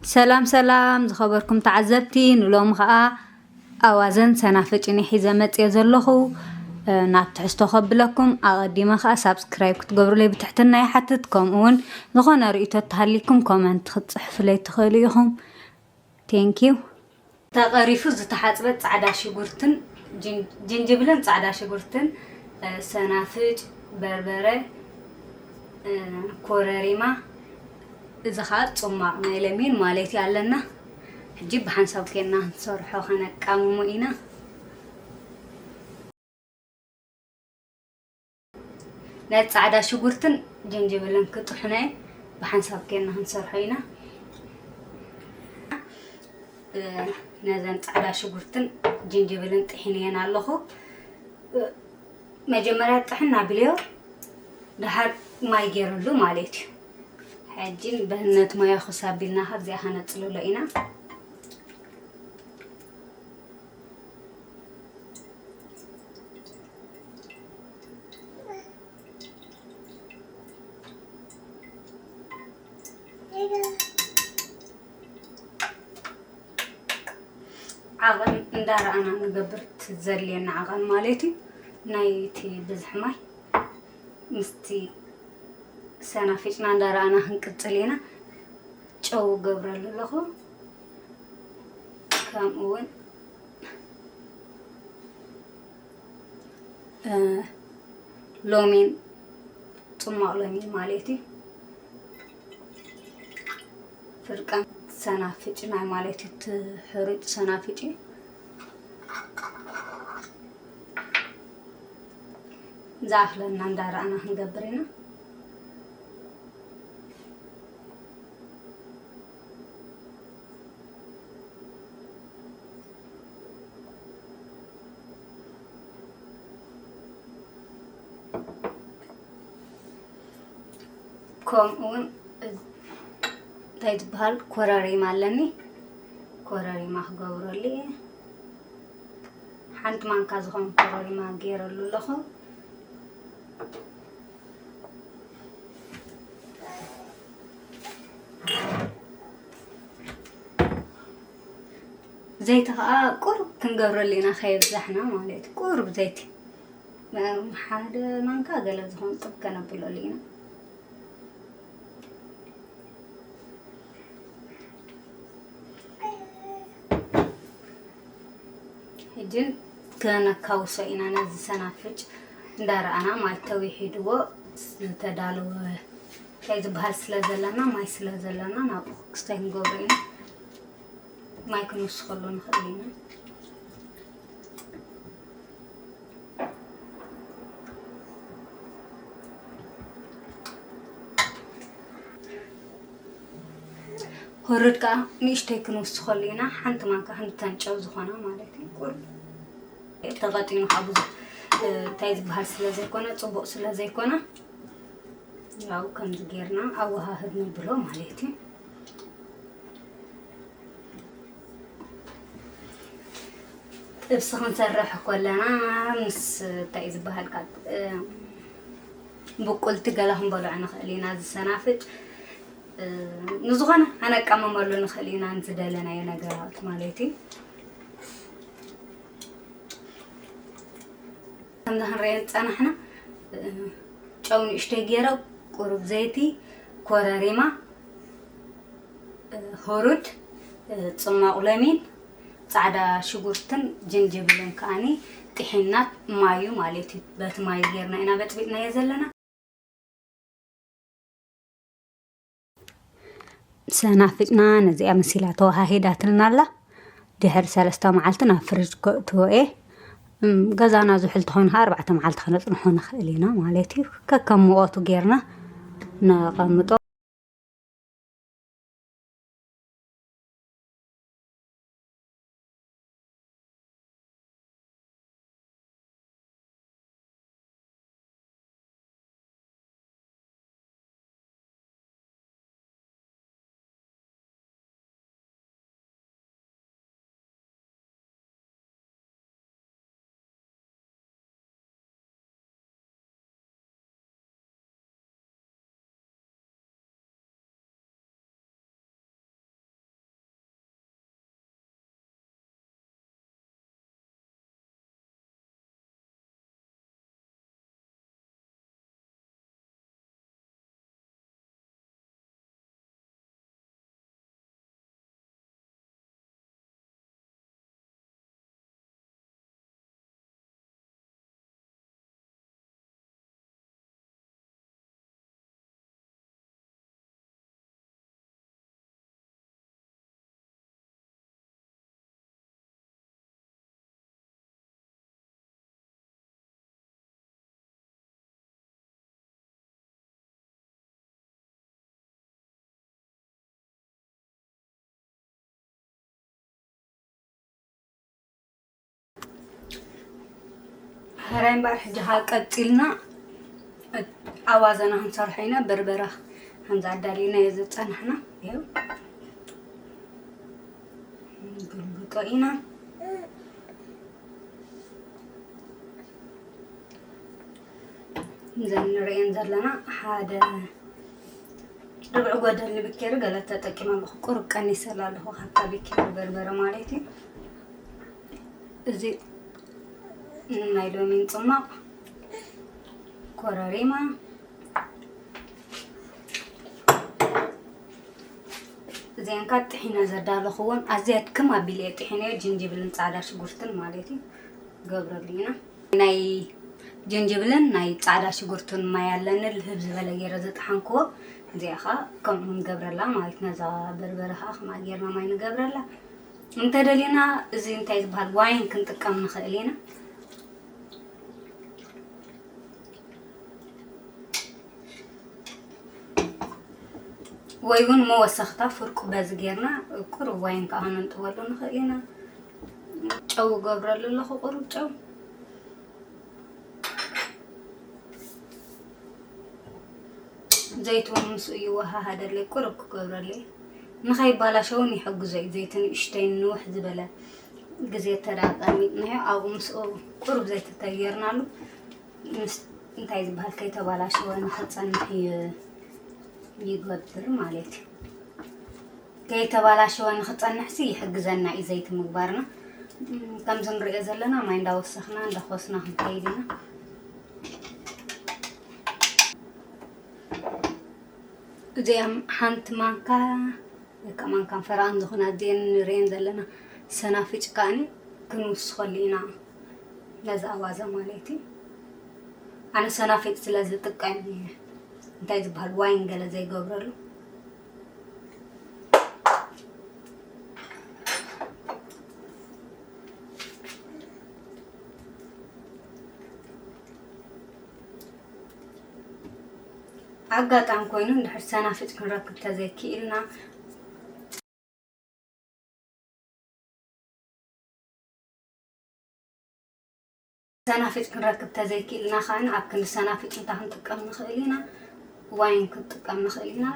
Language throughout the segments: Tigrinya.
ሰላም ሰላም ዝኸበርኩም ተዓዘብቲ፣ ንሎም ኸኣ ኣዋዘን ሰናፍጭ እየ ሒዘ መጽየ ዘለኹ። እ፣ ናብ ትሕዝቶ ከብለኩም ኣቐዲመ ኸኣ ሳብስክራይብ ክትገብሩለይ ብትሕትና ይሓትት። ከምኡ እውን ዝኾነ ርእይቶ ተሃሊኩም ኮመንት ክትጽሕፉለይ ትኽእሉ ኢኹም። ቴንኪዩ። ተቐሪፉ ዝተሓጽበ ጻዕዳ ሽጉርትን ጅን-፣ ጅንጅብልን ጻዕዳ ሽጉርትን፣ እ፣ ሰናፍጭ፣ በርበረ፣ እ፣ ኮረሪማ፣ እዚ ኸኣ ጽማቕ ናይ ለሚን ማለት እዩ ኣለና። ሕጂ ብሓንሳብ ጌርና ክንሰርሖ ከነቃምሞ ኢና። ናይ ጻዕዳ ሽጉርትን ጅንጅብልን ክጥሕኖ እየ። ብሓንሳብ ጌርና ክንሰርሖ ኢና። እ፣ ነዘን ጻዕዳ ሽጉርትን ጅንጅብልን ጥሒነየን ኣለኹ። እ፣ መጀመርያ ጥሕን ኣቢለዮ፣ ደሓር ማይ ጌረሉ ማለት እዩ። ሕጂ በህነት ማዮ ክሳብ ኢልና ካብዚኣ ከነጽልሎ ኢና። ዓቐን እንዳረኣና ንገብር፣ እቲ ዘድልየና ዓቐን ማለት እዩ። ናይቲ ብዝሒ ማይ ምስቲ ሰናፊጭና እንዳረኣና ክንቅጽል ኢና። ጨው ገብረሉ ኣለኹ። ከምኡ እውን፣ እ፣ ሎሚን፣ ጽማቕ ሎሚን ማለት እዩ። ፍርቃን ሰናፍጭ ናይ ማለት እዩ፣ እቲ ሕሩጭ ሰናፍጭ እዩ። ዝኣኽለና እንዳረኣና ክንገብር ኢና። ከምኡ እውን እንታይ ዝበሃል ኮረሪማ ኣለኒ፣ ኮረሪማ ክገብረሉ እየ። ሓንቲ ማንካ ዝኾን ኮረሪማ ገይረሉ ኣለኹ። ዘይቲ ኸዓ ቁሩብ ክንገብረሉ ኢና፣ ከየብዛሕና ማለት እዩ። ቁሩብ ዘይቲ፣ መ-፣ ሓደ ማንካ ገለ ዝኾን ጥብ ከነብለሉ ኢና። ሕጂ ከነካውሶ ኢና ነዚ ሰናፍጭ። እንዳረኣና ማይ ተዊሒድዎ ዝተዳለወ እንታይ ዝበሃል ስለ ዘለና፣ ማይ ስለ ዘለና ናብኡ ክስታይ ክንገብሮ ኢና። ማይ ክንውስኸሉ ንኽእል ኢና። ህሩድ ከዓ ንእሽተይ ክንውስኸሉ ኢና። ሓንቲ ማንካ ክንድተን ጨው ዝኾና ማለት እዩ። ቁሩብ ተቐጢኑ ከዓ ብዙሕ፣ እ፣ እንታይ ዝበሃል ስለ ዘይኮነ፣ ጽቡቕ ስለ ዘይኮነ፣ ያው ከምዚ ጌርና ኣወሃህድ ነብሎ ማለት እዩ። ጥብሲ ክንሰርሕ ከለና ምስ እንታይ ዝበሃል ቃል፣ እ፣ ብቁልቲ ገለ ክንበልዖ ንኽእል ኢና፣ ዝሰናፍጭ፣ እ፣ ንዝኾነ ኣነቀምመሉ ንኽእል ኢና፣ ንዝደለናዮ ነገራት ማለት እዩ። ከምዚ ክንሪኦ ዝጸናሕና፣ እ፣ ጨው ንእሽተይ ገይረ፣ ቁሩብ ዘይቲ፣ ኮረሪማ፣ እ፣ ህሩድ፣ እ፣ ጽማቕ ለሚን፣ ጻዕዳ ሽጉርትን ጅንጅብልን ከኣኒ ጥሒናት ማዩ ማለት እዩ። በቲ ማዩ ጌርና ኢና በጥቢጥናዮ ዘለና። ሰናፍጭና ነዚኣ መሲላ ተወሃሂዳትልና ኣላ። ድሕሪ ሰለስተ መዓልቲ ናብ ፍሪጅ ከእትዎ እየ። እም፣ ገዛና ዝሑል ተኾይኑ ኸዓ ኣርባዕተ መዓልቲ ከነጽንሖ ንኽእል ኢና ማለት እዩ። ከከም ሙቐቱ ጌርና ነቐምጦ። ራይ እምበኣር ሕጂ ኸዓ ቀጺልና ኣዋዘና ክንሰርሖ ኢና። በርበረ ከምዚ ኣዳሊና እየ ዝጸናሕና። ይኸው ንግልብጦ ኢና። እዘን ንርእየን ዘለና ሓደ ርብዒ ጎደል ንብኬሪ ገለ ተጠቂመ ኣለኹ። ቁሩብ ቀኒሰላ ኣለኹ ካብታ ብኬሪ በርበረ ማለት እዩ። እዚ ናይ ሎሚን ጽማቕ ኮረሪማ፣ እዚኣን ካብ ጥሒነ ዘዳለኽዎን ኣዝያ ድክም ኣቢለ እየ ጥሒነዮ፣ ጅንጅብልን ጻዕዳ ሽጉርትን ማለት እዩ። ገብረሉ ኢና። ናይ ጅንጅብልን ናይ ጻዕዳ ሽጉርትን ማይ ኣለኒ፣ ልህብ ዝበለ ገይረ ዝጠሓንክዎ። እዚኣ ኸዓ ከምኡ ንገብረላ ማለት፣ ነዛ በርበረ ኸዓ ከምኣ ጌርና ማይ ንገብረላ። እንተደሊና እዚ እንታይ ዝበሃል ዋይን ክንጥቀም ንኽእል ኢና። ወይ እውን መወሰኽታ ፍርቁ በዚ ጌርና ቁሩብ ዋይን ከዓ ከነንጥበሉ ንኽእል ኢና። ጨው እገብረሉ ኣለኹ፣ ቁሩብ ጨው። ዘይቲ እውን ምስኡ ይወሃሃደለይ፣ ቁሩብ ክገብረለይ። ንኸይባላሸውን ይሕግዞ እዩ። ዘይቲ ንእሽተይ ንውሕ ዝበለ ግዜ ተዳቀሚጥናዮ፣ ኣብኡ ምስኡ ቁሩብ ዘይቲ ተጌርናሉ ምስ እንታይ ዝበሃል ከይተባላሸወ ንኽጸንሕ ይ-፣ ይገብር ማለት እዩ። ከይተባላሸወ ንኽጸንሕሲ ይሕግዘና እዩ ዘይቲ ምግባርና። እም፣ ከምዚ ንሪኦ ዘለና ማይ እንዳወሰኽና እንዳኾስና ክንከይድ ኢና። እዚኣም ሓንቲ ማንካ ወይ ከዓ ማንካን ፈረቓን ዝኾና እዚአን ንሪአን ዘለና ሰናፍጭ ከዓኒ ክንውስኸሉ ኢና ነዚ ኣዋዘ ማለት እዩ። ኣነ ሰናፍጭ ስለ ዝጥቀም እየ እንታይ ዝበሃል ዋይን ገለ ዘይገብረሉ። ኣጋጣሚ ኮይኑ እንድሕር ሰናፍጭ ክንረክብ ተዘይክኢልና፣ ሰናፍጭ ክንረክብ ተዘይክኢልና ከኣ ኣብ ክንዲ ሰናፍጭ እንታይ ክንጥቀም ንኽእል ኢና? ዋይን ክንጥቀም ንኽእል ኢና።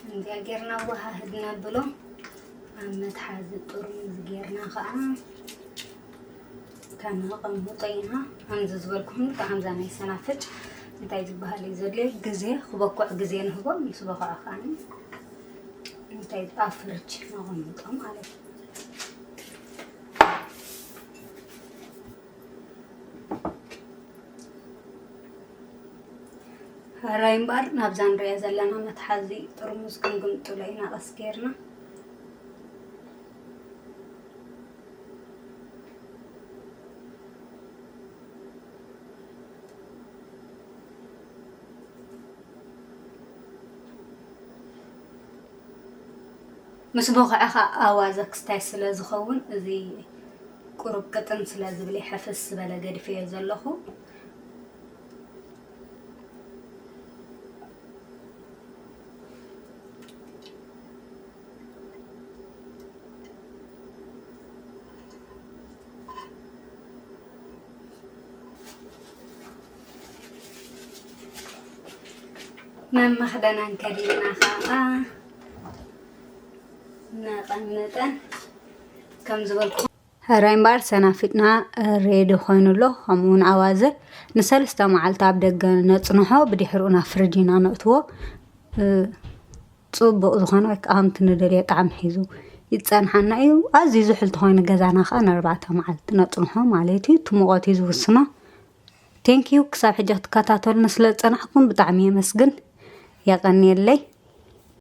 እንዲያ ጌርና ኣወሃህድ ነብሎ። ኣብ መትሓዚ ጥርሙዝ ጌርና ኸዓ ከነቐምጦ ኢና። ከምዚ ዝበልኩኹም ከዓ ከምዛ ናይ ሰናፍጭ እንታይ ዝበሃል እዩ ዘድልዮ? ግዜ ክበኩዕ ግዜ ንህቦ፣ ምስ በኩዐ ከዓ እንታይ ኣብ ፍርጅ ነቐምጦ ማለት እዩ። ሕራይ እምበኣር ናብዛ ንሪኣ ዘለና መትሓዚ ጥርሙዝ ክንግምጥሎ ኢና ቀስ ጌርና። ምስ በኹዐ ኸዓ ኣዋዘ ክስታይ ስለ ዝኸውን፣ እዚ ቁሩብ ቅጥን ስለ ዝብል ሕፍስ ዝበለ ገዲፈዮ ዘለኹ። መመኽደናን ከዲንና ከዓ ነቐምጠን ከም ዝበልኩ። ሕራይ እምበኣር ሰናፊጥና ሬዲ ኮይኑ ኣሎ። ከምኡ እውን ኣዋዘ ንሰለስተ መዓልቲ ኣብ ደገ ነጽንሖ፣ ብድሕሪኡ ናብ ፍርጅ ኢና ነእትዎ። እ፣ ጽቡቕ ዝኾነ ወይ ከዓ ከምቲ ንደልዮ ጣዕሚ ሒዙ ይጸንሓና እዩ። ኣዝዩ ዝሑል ተኾይኑ ገዛና ከዓ ንኣርባዕተ መዓልቲ ነጽንሖ ማለት እዩ። እቲ ሙቐት እዩ ዝውስኖ። ቴንኪዩ ክሳብ ሕጂ ክትከታተሉኒ ስለ ዝጸናሕኩም ብጣዕሚ የመስግን። የቐንየለይ።